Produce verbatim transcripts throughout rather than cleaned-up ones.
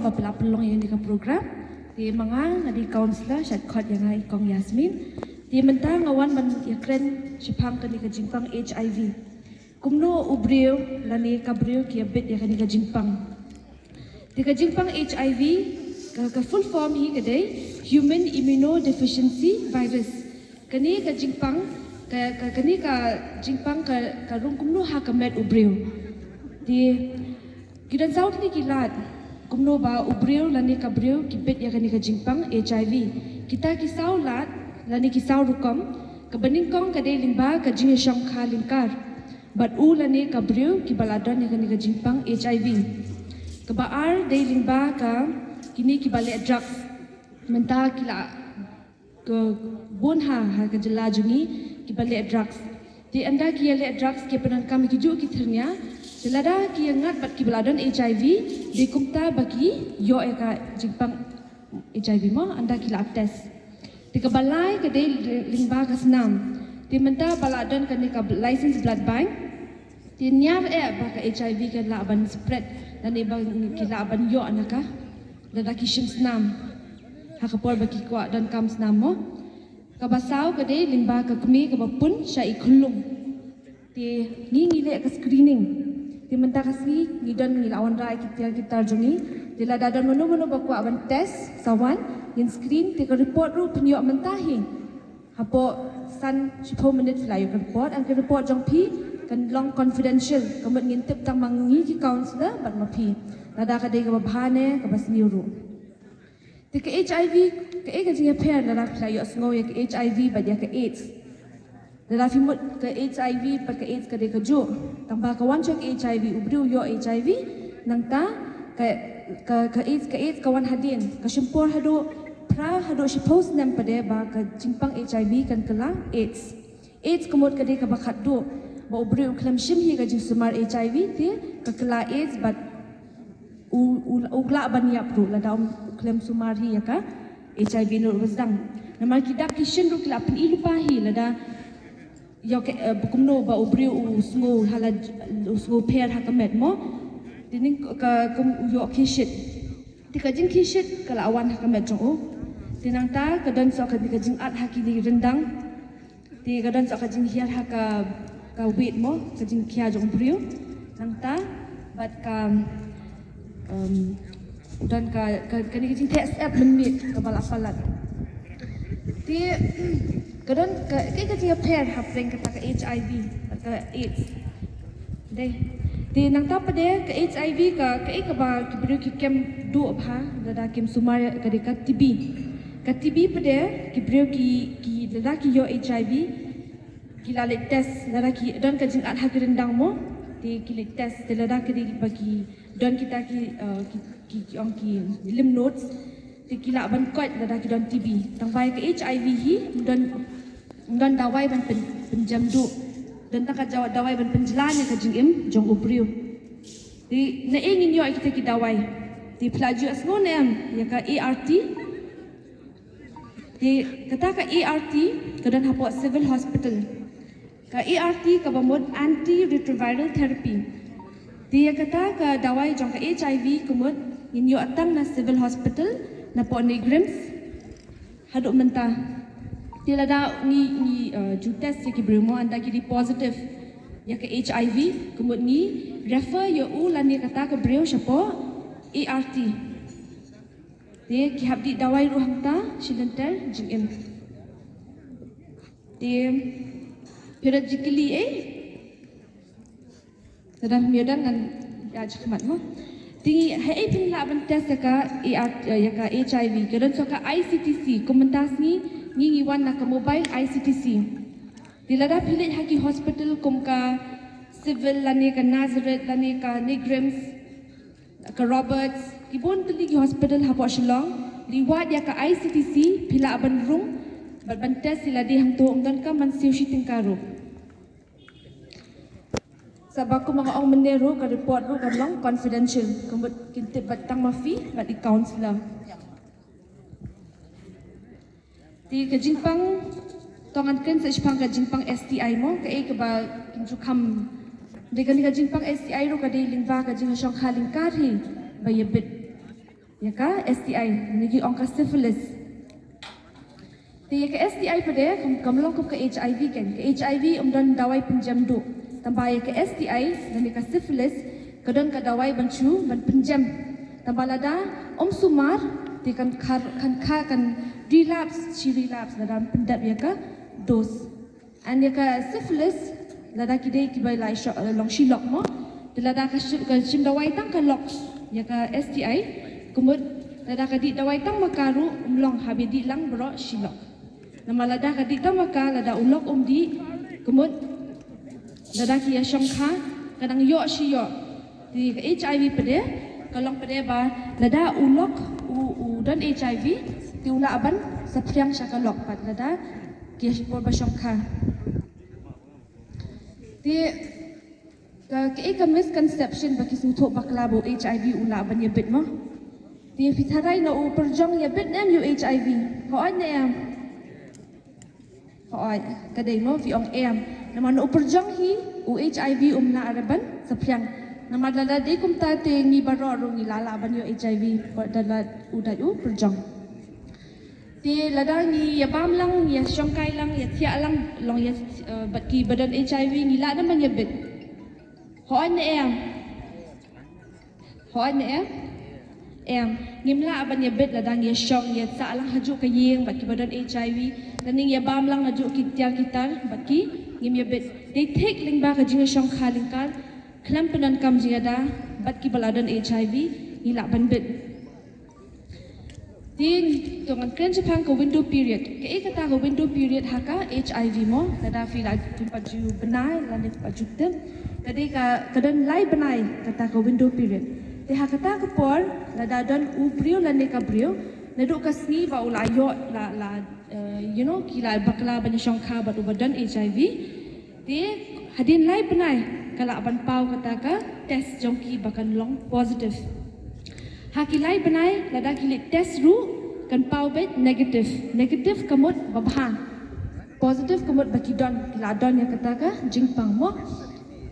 ba phi la pynlong ïa kane ka program. Te ma nga nga dei counsellor, shait khot ïa nga i Kong Yasmin. Te mynta nga wan ban ïakren shaphang kane ka jingpang H I V. Kumno u briew lane ka briew ki ïabit ïa kane ka jingpang. Te ka jingpang H I V, ka, ka full form hi ka dei Human Immunodeficiency Virus. Kane ka jingpang, ka, ka, kane ka jingpang ka, ka rung kumno ha ka met u briew. Te ki don saw tylli ki lad kumno ba u briew lane ka briew ki bit ïa kane ka jingpang H I V. Kita ki saw lad lane ki saw rukom, kaba nyngkong ka dei lyngba ka jingïashongkha lyngkar. Bad u lane ka briew kiba la don ïa kane ka jingpang H I V. Kaba ar dei lyngba ka kine kiba leh drugs. Mynta ki la ka bun ha, ha ka jylla jong ngi kiba leh drugs. Te ynda ki ïaleh drugs ki pyndonkam ïa kijuh ki thyrnia. Te lada ki ïangat bad kiba la don H I V, dei kumta ba ki ïoh ïa ka jingpang H I V mo, ynda ki la test. Te kaba lai ka dei lyngba ka snam. Te mynta ba la don kane ka licensed blood bank. Te niar eh ba ka H I V ka lah ban spread lane ba ki lah ban ïoh na ka lada ki shim snam ha ka por ba ki kwah donkam snam mo. Kaba saw ka dei lyngba ka kmie kaba pun sha i khyllung. Te ngi ngi leh ka screening. Te mynta ka sngi ngi don, ngi la wanrah ïa ki tiar ki tar jong ngi. Te lada don mano mano ba kwah ban test, sa wan, ngin screen, te ka report ruh phin ïoh mynta hi. Hapoh san shiphew minit phi la ïoh ka report, and ka report jong phi kan long confidential, ka mut ngin tip tang ma ngi ki counsellor bad ma phi. Lada ka dei kaba bha ne kaba sniew ruh. Te ka H I V, kaei ka jingïapher lada phi la ïohsngew ïa ka H I V bad ïa ka AIDS. Lada phi mut ka H I V bad ka AIDS ka dei kajuh. Tang ba ka wan sha ka H I V, u briew u ïoh H I V, nangta ka, ka, ka AIDS, ka AIDS ka wan hadien, ka shim por haduh phra haduh shiphew snem pat de ba ka jingpang H I V kan kylla AIDS. AIDS ka mut ka dei kaba khatduh, ba u briew u khlem shim hi ka jingsumar H I V te ka kylla AIDS bad u, u, u lah ban ïap ruh lada um, u khlem sumar hi ïa ka H I V naduh ba sdang. Namar ki dak ki shin ruh ki la pyni lypa hi lada ïoh ka, eh, ba kumno ba u briew u sngew ha la, u sngew pher ha ka met mo. Te ning ka kum u ïoh ki shit. Te ka jingki shit ka la wan ha ka met jong u. Te nangta ka don sa ka, ka jingat ha ki ryndang. Te ka don sa ka jinghiar ha ka, ka weight mo, ka jingkhia jong u briew. Nangta bad ka, um, don ka, ka, kane ka jingtheh syep mynmiet kaba la palat. Te ka don ka, ka, ka jingïapher hapdeng kata ka H I V bad ka AIDS. Dei. Te nangta pat de ka H I V ka, kaei kaba ki briew ki kem duh bha lada kim sumar, ka dei ka T B. Ka T B pat de ki briew ki, ki lada ki ïoh H I V, ki la leit test, lada ki don ka jingat ha ki ryndang mo, te ki leit test, te lada ka dei ba ki don kita ki, eh, ki, ki, ki ong ki lymph nodes, te ki lah ban koit lada ki don T B. Tang ba ïa ka H I V hi ym don, ym don dawai ban pyn, pynjem duh. Don tang ka jaw-, dawai ban pynjlan ïa ka jingim jong u briew. Te naei ngin ïoh ïa kita ki dawai? Te phi la ju ïohsngew ne em ïa ka A R T? Te kata ka A R T ka don hapoh Civil Hospital. Ka A R T kaba mut antiretroviral therapy. Te ïa kata ka dawai jong ka H I V ka mut ngin ïoh tang na Civil Hospital, napoh NEIGRIHMS. Haduh mynta. Te lada ngi, ngi, eh, ju test ïa ki briew mo, ynda ki dei positive ïa ka H I V, ka mut ngi refer ïa u lane kata ka briew shapoh A R T. Te ki hap dih dawai ruh hangta shi lynter jingim. Te phi la ju kylli ei? Te dang ym ïoh dang ngan ïa shakhmat mo. Te haei phin lah ban test ïa ka A R, ïa ka H I V? Ka don sa ka I C T C, kum mynta sngi ngi ngi wan na ka mobile I C T C. Te lada phi leit ha ki hospital kum ka Civil lane ka Nazareth lane ka NEIGRIHMS, ka Roberts, ki bun tylli ki hospital hapoh Shillong, leit wad ïa ka I C T C, phi lah ban rung bad ban test ïa lade hangto, ym donkam ban siew shi tyngka ruh. Sa ba kum nga ong mynne ruh, ka report ruh kan long confidential, ka mut kin tip beit tang ma phi bad i counsellor. Te ka jingpang, to ngan kren sa shaphang ka jingpang S T I mo, kaei kaba kin ju kham. Te kane ka jingpang S T I ruh ka dei lyngba ka jingshongkha lyngkar hi ba ïa bit. Ïa ka S T I, ngi ong ka syphilis. Te ïa ka S T I pat de, kam, kam long kum ka H I V kan. Ka H I V um don dawai pynjem duh. Tangba ïa ka S T I, lane ka syphilis, ka don ka dawai ban shu, ban pynjem. Tangba lada um sumar, te kan kha, kan kha, kan relapse, shi relapse, lada pyndep ïa ka dose. An ïa ka syphilis, lada ki dei kiba la shu, long shi lok mo. Te lada ka shim, ka shim dawai tang ka lok ïa ka S T I, kumut lada ka dih dawai tang ma ka ruh, um long, haba dih lang baroh shi lok. Namar lada ka dih tang ma ka, lada u lok um dih, kumut lada ki ïa shongkha, ka nang ïoh shi ïoh. Te ka H I V pat de, ka long pat de ba lada u lok u, u don H I V, te u lah ban saphriang sha ka lok pat lada ki ïa por ba shongkha. Te ka, kaei ka misconception ba ki sngewthuh bakla ba u H I V u lah ban ïabit mo. Te phi tharai na u pyrjong ïabit ne em ïa u H I V? Hooid ne em? Hooid, ka dei mo, phi ong em. Namar na u pyrjong hi, u H I V um lah ruh ban saphriang. Namar lada dei kumta te ngi baroh ruh ngi lah lah ban ïoh H I V, lada u dei u pyrjong. Te lada ngi ïa bam lang, ngi ïa shongkai lang, ïa thiah lang, long ïa, eh, bad kiba don H I V, ngi lah ne em ban ïabit? Hooid ne em? Hooid ne em? Em, ngim lah ban ïabit lada ngi ïa shong, ïa sah lang hajuh ka ïing bad kiba don H I V, lane ngi ïa bam lang hajuh ki tiar ki tar bad ki, ngim ïabit. Dei thik lyngba ka jingïashongkha lyngkar, khlem pyndonkam jingïada bad kiba la don H I V, ngi lah ban bit. Te to ngan kren shaphang ka window period. Kaei kata ka window period ha ka H I V mo? Lada phi la, phi pat ju bnai lane phi pat ju tip, ka dei ka, ka don lai bnai kata ka window period. Te ha kata ka por lada don u briew lane ka briew, naduh ka sngi ba u la ïoh, la, la, eh, you know, ki la bakla ban ïashongkha bad uba don H I V, te hadien lai bnai ka lah ban paw kata ka test jong ki ba kan long positive. Ha ki lai bnai lada ki leit test ruh kan paw beit negative. Negative ka mut ba bha. Positive ka mut ba ki don, ki la don ïa kata ka jingpang mo.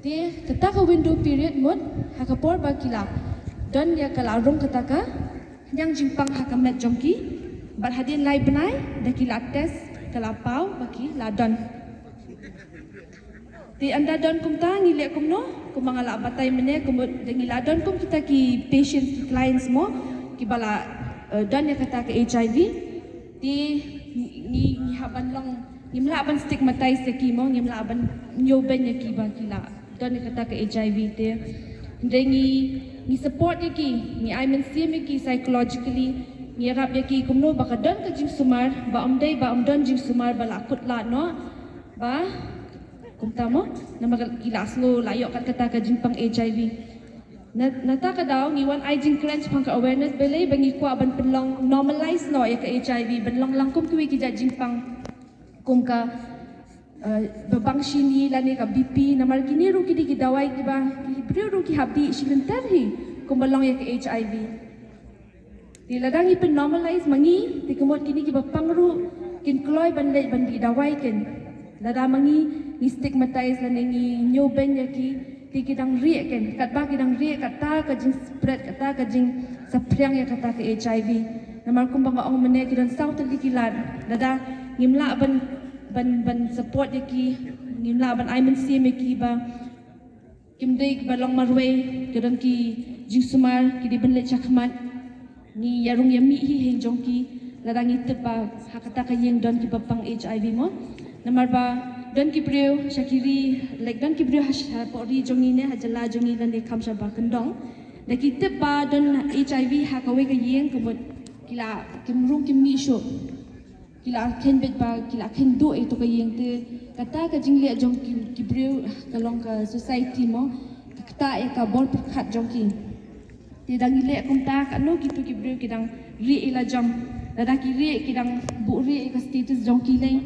Te kata ka window period mut ha ka por ba ki la don ïa, ka la rung kata ka khñiang jingpang ha ka met jong ki. Bad hadien lai bnai da ki la test ka la paw ba ki la don. Te ynda don kumta ngi leh kumno? Kumba nga la batai mynne, kumba da ngi la don kum kita ki patients, ki clients mo, kiba la, eh, don ïa kata ka H I V. Te ngi, ngi, ngi hap ban long, ngim lah ban stigmatize ïa ki mo, ngim lah ban ñiewbeiñ ïa ki ba ki la don ïa kata ka H I V. Te hynrei ngi, ngi support ïa ki, ngi ai mynsiem ïa ki psychologically, ngi ïarap ïa ki kumno ba ka don ka jingsumar, ba ym dei ba ym don jingsumar ba la kut lad noh, ba kumta mo, namar ki la sngew la ïoh kat kata ka jingpang H I V. Na, nata ka daw ngi wan ai jingkren shaphang ka awareness, balei ba ngi kwah ban pynlong normalize noh ïa ka H I V, ban long lang kum kiwei ki jait jingpang kum ka, eh, babang shini lane ka B P, namar kine ruh ki dei ki dawai kiba ki briew ruh ki hap dih shilynter hi kumba long ïa ka H I V. Te lada ngi pyn normalize ma ngi, te ka mut kine kiba pang ruh kin kloi ban leit ban dih dawai kin. Lada ma ngi, ngi stigmatize lane ngi ñiewbeiñ ïa ki, te ki dang rieh kin. Katba ki dang rieh, kata ka jingspread, kata ka jingsaphriang ïa kata ka H I V. Namar kumba nga ong mynne, ki don saw tylli ki lad. Lada ngim lah ban, ban, ban support ïa ki, ngim lah ban ai mynsiem ïa ki ba kim dei kiba long marwei, ki don ki jingsumar, ki dei ban leit shakhmat. Ngi ïarung ïamih hi ha ïing jong ki, lada ngi tip ba ha kata ka ïing don kiba pang H I V mo. Namar ba don ki briew sha ki ri, like, don ki briew ha, hapoh ri jong ngi ne ha jylla jong ngi lane kham shaba kyndong. Da ki tip ba don H I V ha kawei ka ïing, ka mut ki la, kim rung kim mih shuh. Ki la kheiñ beit ba, ki la kheiñ duh ïa ito ka ïing, te kata ka jingleh jong ki, ki briew, ka long ka society mo, ka ktah ïa ka bor pyrkhat jong ki. Te da ngi leh kumta, katno kito ki briew ki dang rieh ïa la jong. Lada ki rieh, ki dang buhrieh ïa ka status jong ki lei.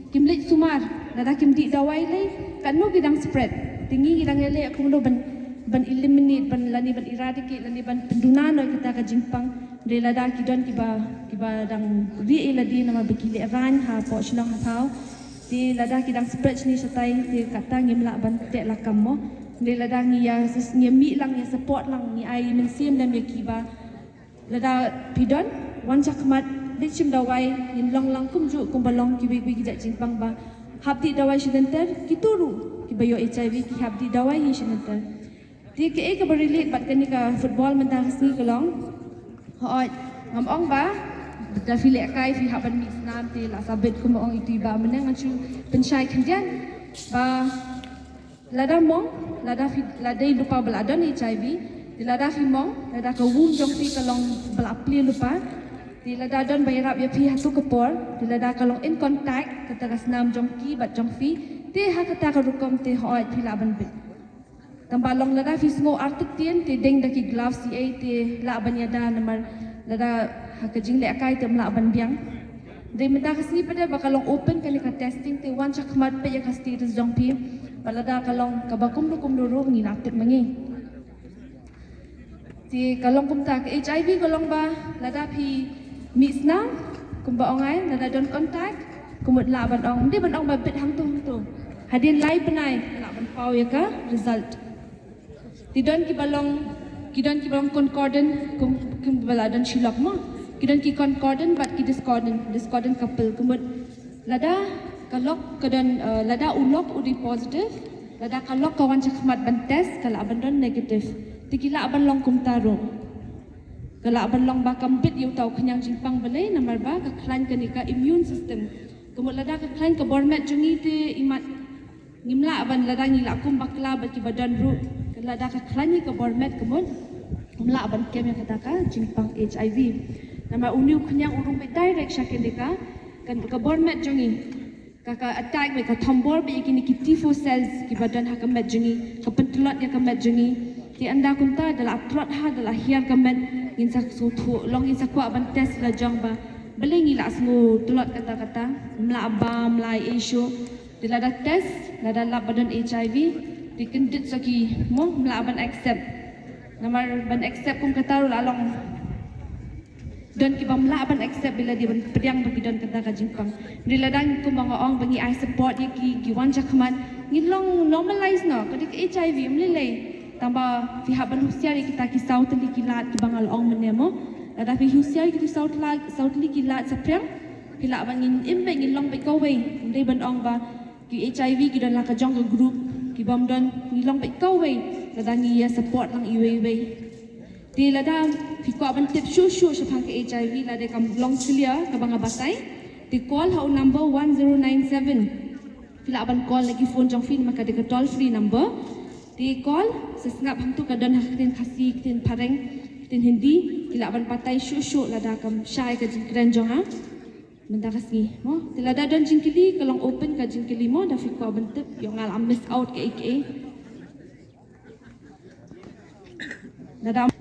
Kim leit sumar, lada kim dih dawai lei, katno ki dang spread. Te ngi ki dang ïaleh kumno ban, ban eliminate, ban lane ban eradicate, lane ban pynduna noh ïa kata ka jingpang. Hynrei lada ki don kiba, kiba dang rieh ïa lade namar ba ki lehraiñ hapoh shnong hathaw. Te lada ki dang spread shane shatai, te kata ngim lah ban teh lakam mo. Hynrei lada ngi ïa, ngi ïamih lang, ïa support lang, ngi ai mynsiem lem ïa ki ba Lada phi don, wan shakhmat, leit shim dawai, ngin long lang kumjuh kumba long kiwei kiwei ki jait jingpang ba hap dih dawai shilynter, kito ruh kiba ïoh HIV ki hap dih dawai hi shilynter. Te kaei kaba relate bad kane ka football mynta ka sngi ka long, hooid, ngam ong ba da phi lehkai phi hap ban mih snam te la sabit kumba ong itu i bah mynne. Ngan shu pynshai khyndiat ba lada mong, lada phi, lada i lypa ba la don HIV, te lada phi mong, lada ka womb jong phi ka long ba la plie lypa, te lada don ba ïarap ïa phi ha tu ka por, te lada ka long in contact kata ka snam jong ki bad jong phi, te ha kata ka rukom te hooid phi lah ban bit. Tangba long lada phi sngew artatien te deng da ki gloves ei ei te lah ban ïada namar lada ha ka jinglehkai te ym lah ban biang. Dei mynta ka sngi pat ba ka long open kane ka testing te wan shakhmat peit ïa ka status jong phi. Bad lada ka long kaba kumno kumno ruh ngi lah tip ma ngi. Te ka long kumta, ka HIV ka long ba lada phi mih snam kumba ong ai, lada don contact kumut lah ban ong, ym dei ban ong ba bit hangto hangto. Hadien lai bnai lah ban paw ïa ka result. Te don kiba long, ki don kiba long concordant kum, kumba la don shi lok mo. Ki don ki concordant bad ki discordant, discordant couple kumut. Lada ka lok ka don, eh, lada u lok u dei positive, lada ka lok ka wan shakhmat ban test ka lah ban don negative. Te ki lah ban long kumta ruh. Ka lah ban long ba kam bit ïa uta u khñiang jingpang balei namar ba ka khlaiñ kane ka immune system. Kumut lada ka khlaiñ ka bor met jong ngi te imat ngim lah ban, lada ngi lah kum bakla bad kiba don ruh, lada ka khlaiñ ka bor met kumut, ngim lah ban kem ïa kata ka jingpang HIV. Namar une u khñiang u rung beit direct sha kane ka, ka, ka bor met jong ngi. Ka, ka attack beit, ka thombor beit ïa kine ki T four cells kiba don ha ka met jong ngi, ka pyntlot ïa ka met jong ngi. Te ynda kumta da la tlot ha, da la hiar ka met, ngin sa sngewthuh, long ngin sa kwah ban test la jong ba balei ngi lah sngew tlot kata kata, ym lah bam, ym lah ei shuh. Te lada test, lada lap ba don HIV, te kyndit sa ki mo, ym lah ban accept. Namar ban accept kum kata ruh la long. Don kiba ym lah ban accept, ba la dei ban pdiang ba ki don kata ka jingpang. Te lada ngi kumba nga ong ba ngi ai support ïa ki, ki wan shakhmat, ngin long normalize noh, ka dei ka HIV, ym lei lei. Tangba phi hap ban husiar ïa kita ki saw tylli ki lad kiba nga la ong mynne mo. Lada phi husiar ïa kita saw tylli, saw tylli ki lad saphriang, phi lah ban, ngin im beit, ngin long beit kawei. Ym dei ban ong ba ki HIV ki don la ka jong ka group, ki bym don, ngi long beit kawei lada ngi ïa support lang iwei iwei. Te lada phi kwah ban tip shuh shuh shaphang ka HIV lada kam long clear kaba nga batai, te call ha u number one zero nine seven. Phi lah ban call na ki phone jong phi namar ka dei ka toll free number. Te call, sa sngap hangto ka don ha ka ktien Khasi, ktien Phareng, ktien Hindi, ki lah ban batai shuh shuh lada kam shai ka jingkren jong nga mynta ka sngi mo. Te lada don jingkylli, ka long open ka jingkylli mo, da phi kwah ban tip, ïoh nga la miss out kaei kaei. Lada